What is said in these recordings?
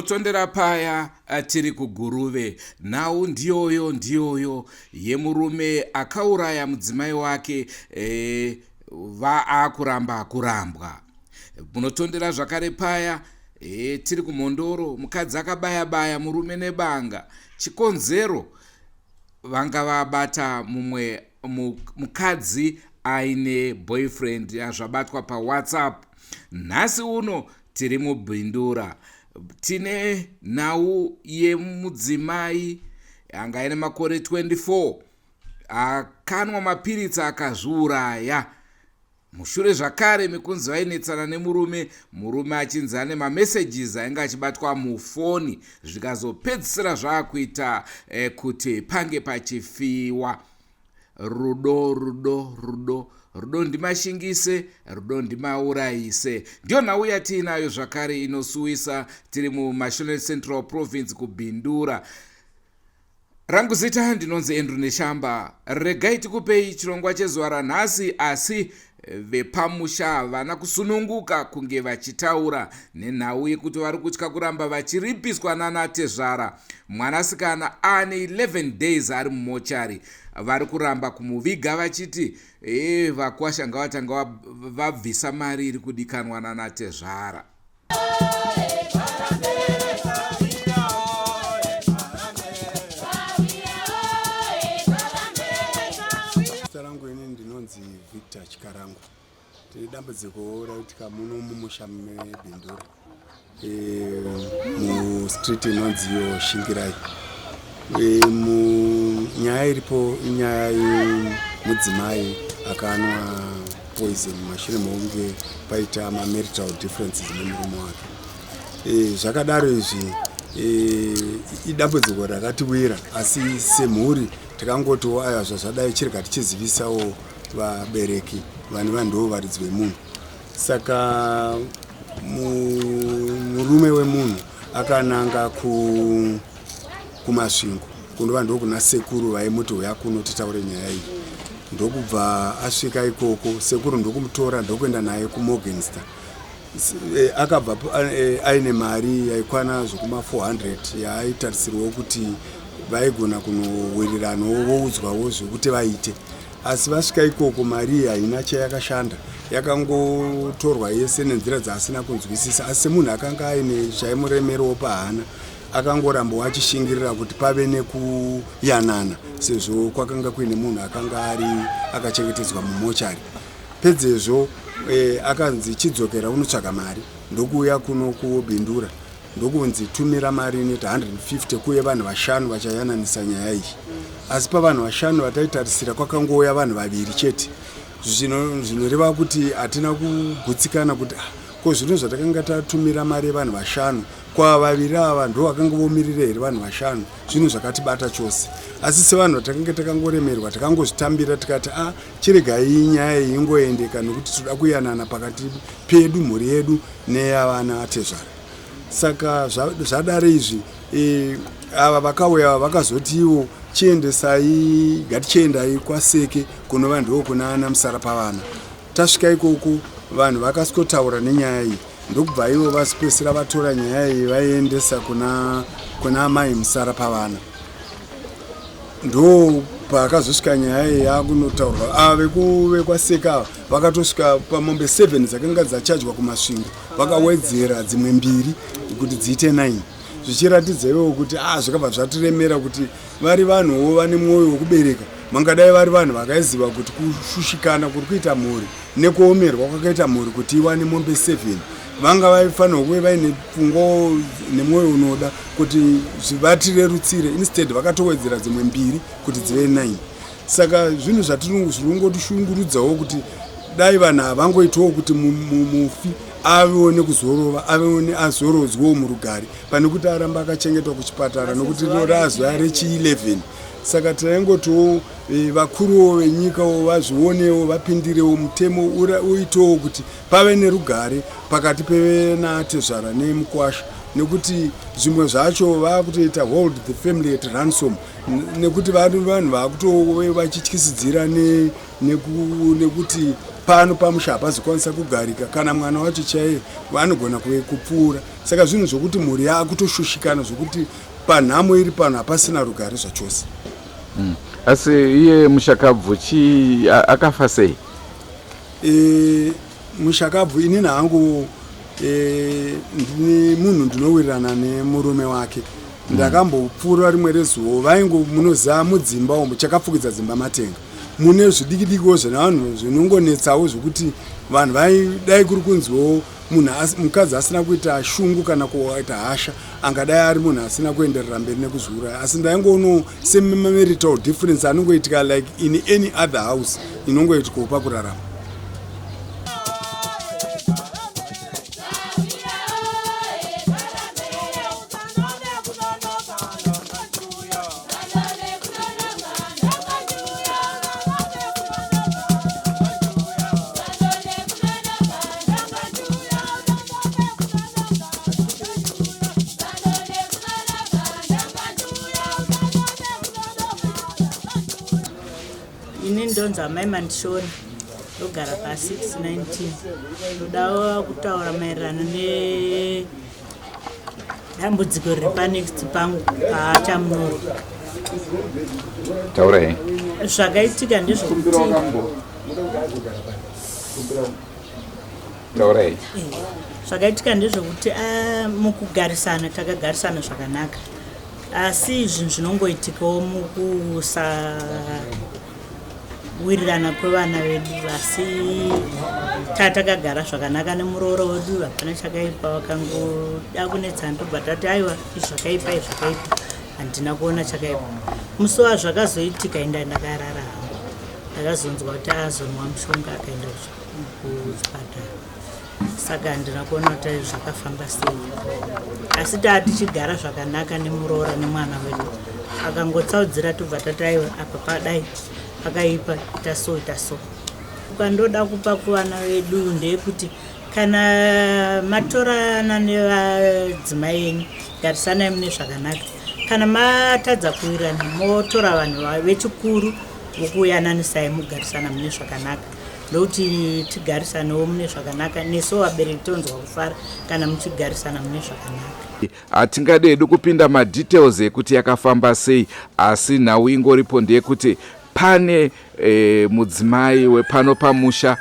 Munotondera paya tiri kuGuruve. Nhau ndiyoyo ndiyoyo yemurume akauraya mudzimai wake e, vaakuramba kurambwa. Munotondera zvakare paya e, tiri kuMhondoro, mukadzi akabaya baya murume nebanga. Chikonzero vanga vabata mumwe mukadzi aine boyfriend yazvabatwa paWhatsApp. Nhasi uno tiri muBindura, tine nhau yemudzimai anga aine makore 24 akanwa mapiritsi akazviuraya mushure zvakare mekunzi vainetsana nemurume, murume achinzi ane mamessages ainge achibatwa mufoni, zvikazopedzisira zvaakuita kuti pange pachifiwa. Rudo, rudo, rudo, rudo ndimashingise, rudo ndimaurayise. Ndiyo nhau yatiinayo zvakare inosuwisa. Tiri muMashonaland Central Province, kuBindura. Rangu zita ndinonzi Andrew Neshamba. Regai tikupei chirongwa chezuva ranhasi, asi vepamusha havana kusununguka kunge vachitaura nenhau yekuti vari kutya kuramba vachiripiswa nanatezvara. Mwanasikana ane 11 days ari mumochari, vari kuramba kumuviga vachiti e vakwasha ngavatanga vabvisa mari iri kudikanwa nanatezvara. Zita rangu ini ndinonzi Victor Chikarangu. Tine dambudziko raitika muno mumusha meBindura, mustreet inonzi iyo Shingirai. Nyaya iripo inyaya yemudzimai akanwa poison mashure mekunge paita mamarital differences nemurume wake. Zvakadaro izvi idambudziko rakatiwira, asi semhuri takangotiwo aya zvazvadai chirega tichizivisawo vabereki vane vanhu varidzi vemunhu. Saka murume wemunhu akananga kuMasvingo kunova ndokuna sekuru vaimuti uya kuno titaure nyaya iyi. Ndokubva asvika ikoko, sekuru ndokumutora ndokuenda naye kuMorgenster. Akabva aine mari yaikwana zvekuma 400 yaaitarisirwawo kuti vaigona kunowiriranawo voudzwawo zvekuti vaite. Asi vasvika ikoko mari iyi haina chayakashanda, yakangotorwa yese nenzira dzaasina kunzwisisa. Asi semunhu akanga aine chaimuremerawo pahana, akangorambawo achishingirira kuti pave nekuyanana sezvo kwakanga kuine munhu akanga ari akachengetedzwa mumochari. Pedzezvo akanzi chidzokera unotsvaga mari, ndokuuya kuno kuBindura ndokunzi tumira mari inoita 150 kuye vanhu vashanu vachayananisa nyaya iyi. Asi pavanhu vashanu vataitarisira kwakangouya vanhu vaviri chete, zvinoreva kuti hatina kugutsikana kuti ko zvino zvatakanga tatumira mari yevanhu vashanu, kwa vaviri ava ndo vakanga vomirira here vanhu vashanu? Zvinhu zvakatibata chose, asi sevanhu vatakanga takangoremerwa takangozvitambira tikati a chiregai nyaya iyi ingoendeka nekuti toda kuyanana pakati pedu, mhuri yedu neyavana atezvara. Saka zvadare izvi, ava vakauya vakazoti ivo chiendesai, ngatichiendai kwaSeke kunova ndo kuna ana musara pavana. Tasvika ikoko vanhu vakasikotaura nenyaya iyi, ndokubva ivo vazopedzisira vatora nyaya iyi vaiendesa kuna amai musara pavana. Ndo paakazosvika nyaya iyi yakunotaurwa, ava vekwaSeke ava vakatosvika pamombe 7 dzakanga dzachajwa kuMasvingo, vakawedzera dzimwe mbiri kuti dziite 9, zvichiratidza ivowo kuti zvakabva zvatiremera kuti vari vanhuwo vane mwoyo wekubereka, mangadai vari vanhu vakaiziva kuti kushushikana kuri kuita mhuri nekuomerwa kwakaita mhuri kuti iwane mombe 7, vanga vaifanirwa kuve vaine pfungwawo nemwoyo unoda kuti zvivatirerutsire. Instead vakatowedzera dzimwe mbiri kuti dzive 9. Saka zvinhu zvatinongotishungurudzawo kuti dai vanhu havangoitawo kuti mufi avewo nekuzorova, avewo azorodzwewo murugare pane kuti aramba akachengetwa kuchipatara, nokuti rino razuva rechi11. Saka taingotiwo vakuruwo venyikawo vazvionewo, vapindirewo, mutemo uitewo kuti pave nerugare pakati pevenatezvara nemukwasha, nekuti zvimwe zvacho vakutoita hold the family at ransom, nekuti vanhu vakutove vachityisidzira nekuti. Pano pamusha hapazokwanisa kugarika, kana mwana wacho chaiye anogona kupfuura. Saka zvinhu zvokuti mhuri yaakutoshushikana zvokuti panhamo iri pano hapasina rugare zvachose. Asi iye mushakabvu chii, akafa sei? Mushakabvu inini hangu ndine munhu ndinowirirana nemurume wake. Ndakambopfuura rimwe rezuva, vaingo munoziva mudzimba umu chakapfukidza dzimba matenga, mune zvidikidikiwo zvevanhu zvinongonetsawo, zvokuti vanhu vaidai kuri kunziwo munhu mukadzi asina kuita shungu kana kuita hasha, angadai ari munhu asina kuenderera mberi nekuzviuraya. Asi ndaingoonawo semamarital difference anongoitika like in any other house inongoitikawo pakurarama. Ini ndonzi Amai Mandishoni, ndogara pa619. Ndoda kutaura maererano nedambudziko riri panext pangu paChamunoro. Taurai. Zvakaitika ndezvekuti Taurai. Zvakaitika ndezvekuti mukugarisana takagarisana zvakanaka, asi zvinhu zvinongoitikawo mukusawirirana kwevana vedu. Asi tatakagara zvakanaka nemuroora wedu, hapana chakaipa. Vakangoda kunetsana, tobva tati aiwa, izvi zvakaipa, izvi zvakaipa. Handina kuona chakaipa. Musi wazvakazoitika, inda ndakarara hangu. Ndakazonzwa kuti azonwa mushonga akaenda kuchipatara, saka handina kuona kuti zvakafamba sei. Asi taa tichigara zvakanaka nemuroora nemwana wedu. Akangotsaudzira, tobva tati aiwa, apa padai pakaipa, ita so, ita so. Ukandoda kupa kuvana vedu ndeyekuti kana matorana nevadzimai enyu, garisanai mune zvakanaka. Kana matadza kuwirirana, motora vanhu vechikuru vokuyananisai, mugarisana mune zvakanaka, ndokuti tigarisanewo mune zvakanaka. Nesu vabereki tonzwa kufara kana muchigarisana mune zvakanaka. Hatingadi hedu kupinda madetails ekuti yakafamba sei, asi nhau ingoripo ndeyekuti pane mudzimai wepano pamusha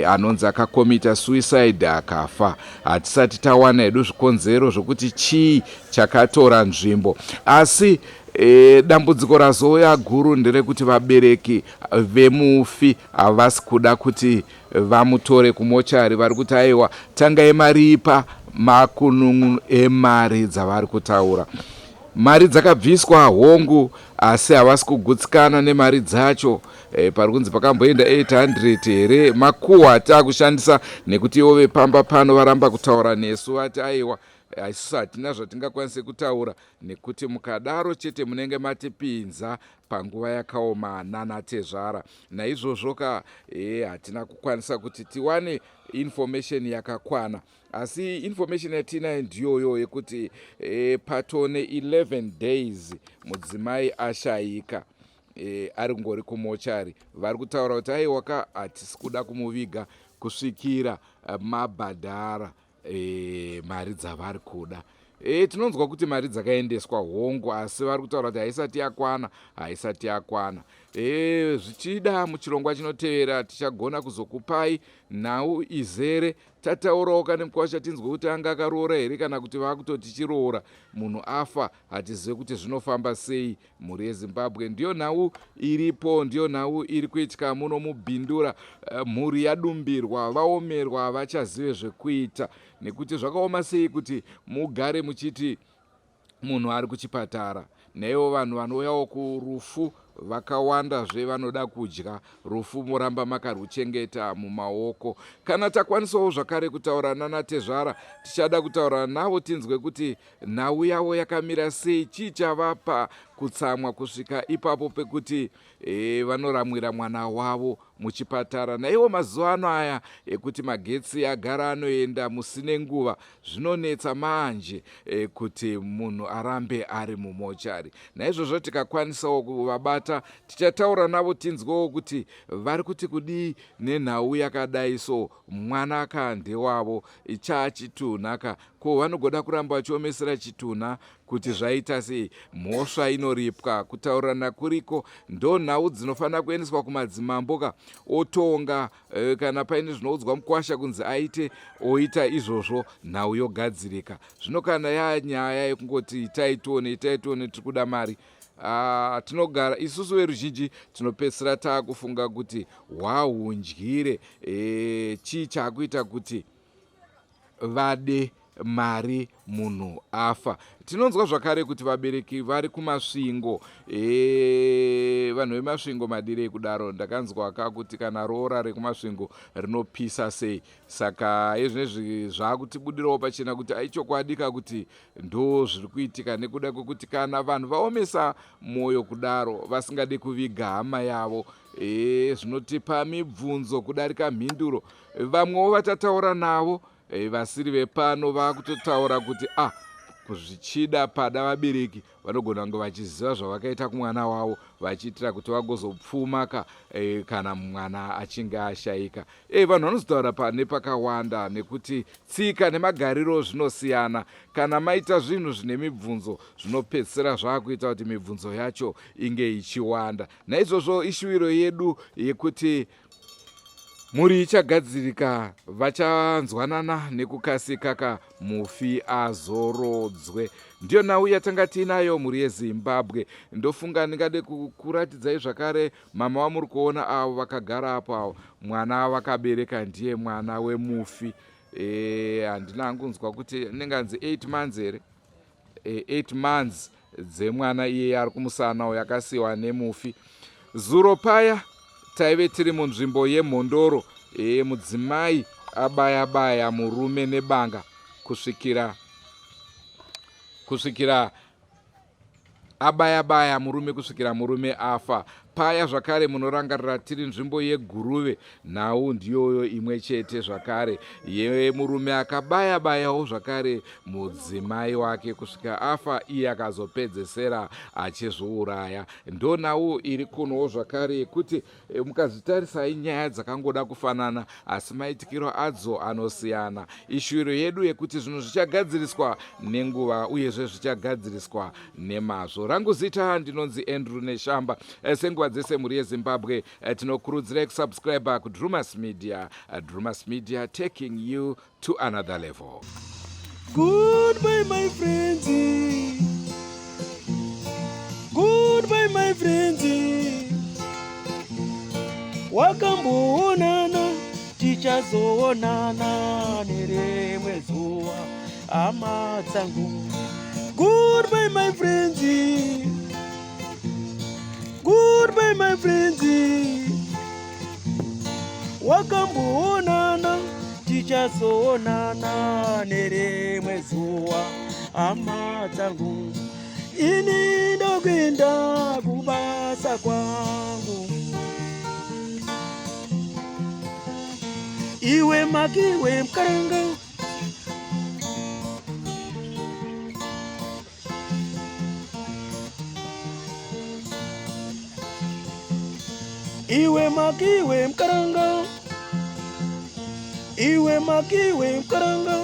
anonzi akakomita suicide akafa. Hatisati tawana hedu zvikonzero zvokuti chii chakatora nzvimbo, asi dambudziko razouya guru nderekuti vabereki vemufi havasi kuda kuti vamutore kumochari. Vari kuti aiwa, tangai maripa makunun'unu emari dzavari kutaura. Mari dzakabviswa hongu, asi havasi kugutsikana nemari dzacho. Pari kunzi pakamboenda 800 here, makuhwa ataakushandisa, nekuti ivo vepamba pano varamba kutaura nesu. Vati aiwa, isusu hatina zvatingakwanise kutaura, nekuti mukadaro chete munenge matipinza panguva yakaoma nanatezvara. Naizvozvo ka hatina kukwanisa kuti tiwane information yakakwana, asi information yatinayo ndiyoyo yekuti patone 11 days mudzimai ashayika, ari ngori kumochari. Vari kutaura kuti aiwaka, hatisi kuda kumuviga kusvikira mabhadhara mari dzavari kuda. Tinonzwa kuti mari dzakaendeswa hongu, asi vari kutaura kuti haisati yakwana, haisati yakwana. Zvichida muchirongwa chinotevera tichagona kuzokupai nhau izere. Tataurawo kane mukwasha, tinzwe kuti anga akaroora here kana kuti vaakutoti chiroora munhu afa. Hatizive kuti zvinofamba sei. Mhuri yeZimbabwe, ndiyo nhau iripo, ndiyo nhau iri kuitika muno muBindura. Mhuri yadumbirwa, vaomerwa, havachazive zvekuita, nekuti zvakaoma sei kuti mugare muchiti munhu ari kuchipatara, naivo vanhu vanouyawo kurufu vakawandazve vanoda kudya. Rufu moramba makarwuchengeta mumaoko. Kana takwanisawo zvakare kutaura nanatezvara, tichada kutaura navo tinzwe kuti nhau yavo yakamira sei, chii chavapa kutsamwa kusvika ipapo pekuti vanoramwira mwana wavo muchipatara. Naiwo mazuva ano aya ekuti magetsi agara anoenda musine nguva, zvinonetsa manje kuti munhu arambe ari mumochari. Naizvozvo tikakwanisawo kuvabata. vavabata. Tichataura navo tinzwewo kuti vari kuti kudii nenhau yakadai so. Mwana ka ndewavo, chachitunha ka, ko vanogoda kuramba vachiomesera chitunha kuti zvaita sei? Mhosva inoripwa, kutaurirana kuriko. Ndo nhau dzinofanira kuendeswa kumadzimambo ka, otonga. Kana paine zvinoudzwa mukwasha kunzi aite, oita izvozvo, nhau yogadzirika. Zvino kana yanyaya yekungoti itai tione, itai tione, tiri kuda mari, tinogara isusu veruzhinji tinopedzisira taakufunga kuti hwahundyire. Chii chaakuita kuti vade mari munhu afa? Tinonzwa zvakare kuti vabereki vari kuMasvingo. Vanhu veMasvingo madirei kudaro? Ndakanzwa ka kuti kana roora rekuMasvingo rinopisa sei. Saka ezvinezvi zvakutibudirawo pachena kuti aichokwadi ka kuti ndo zviri kuitika, nekuda kwekuti kana vanhu vaomesa mwoyo kudaro vasingade kuviga hama yavo, zvinotipa mibvunzo kudarika mhinduro. Vamwewo vatataura navo, vasiri vepano, vakutotaura kuti ah, zvichida pada vabereki vanogona kunge vachiziva zvavakaita kumwana wavo, vachiitira kuti vagozopfuma ka, kana mwana achinge ashaika. Vanhu vanozotaura pane pakawanda nekuti tsika nemagariro zvinosiyana. Kana maita zvinhu zvine mibvunzo, zvinopedzisira zvaakuita kuti mibvunzo yacho inge ichiwanda. Naizvozvo ishuwiro yedu yekuti mhuri ichagadzirika, vachanzwanana nekukasika ka, mufi azorodzwe. Ndiyo nhau yatanga tiinayo, mhuri yeZimbabwe. Ndofunga ndingade kuratidzai zvakare mama vamuri kuona avo vakagara apo avo. Mwana vakabereka ndiye mwana wemufi. Handina hangu kunzwa kuti ndinganzi 8 months here, 8 months dzemwana iyeye ari kumusana uyo akasiyiwa nemufi. Zuro paya taive tiri munzvimbo yeMhondoro. Mudzimai abaya baya murume nebanga kusvikira abaya baya murume kusvikira murume afa. Paya zvakare munorangarira tiri nzvimbo yeGuruve, nhau ndiyoyo imwe chete zvakare yemurume akabaya bayawo zvakare mudzimai wake kusvika afa, iye akazopedzesera achizviuraya. Ndo nhau iri kunowo zvakare yekuti, mukazvitarisai nyaya dzakangoda kufanana asi maitikiro adzo anosiyana. Ishuwiro yedu yekuti zvinhu zvichagadziriswa nenguva, uyezve zvichagadziriswa nemazvo. Rangu zita ndinonzi Andrew Neshamba. Senguva dzese, mhuri yeZimbabwe, tinokurudzirai kusubscribe kuDrumas Media. Drumas Media, taking you to another level. Goodbye, my friends. Goodbye, my friends. Wakamboonana, tichazoonana nerimwe zuva, hama dzangu. Goodbye, my friends. Goodbye, my friends. Wakamboonana, tichazoonana nerimwe zuva, hama dzangu. Ini ndokuenda kubasa kwangu. Iwe makiwe mukaranga. Iwe makiwe mukaranga. Iwe makiwe mukaranga.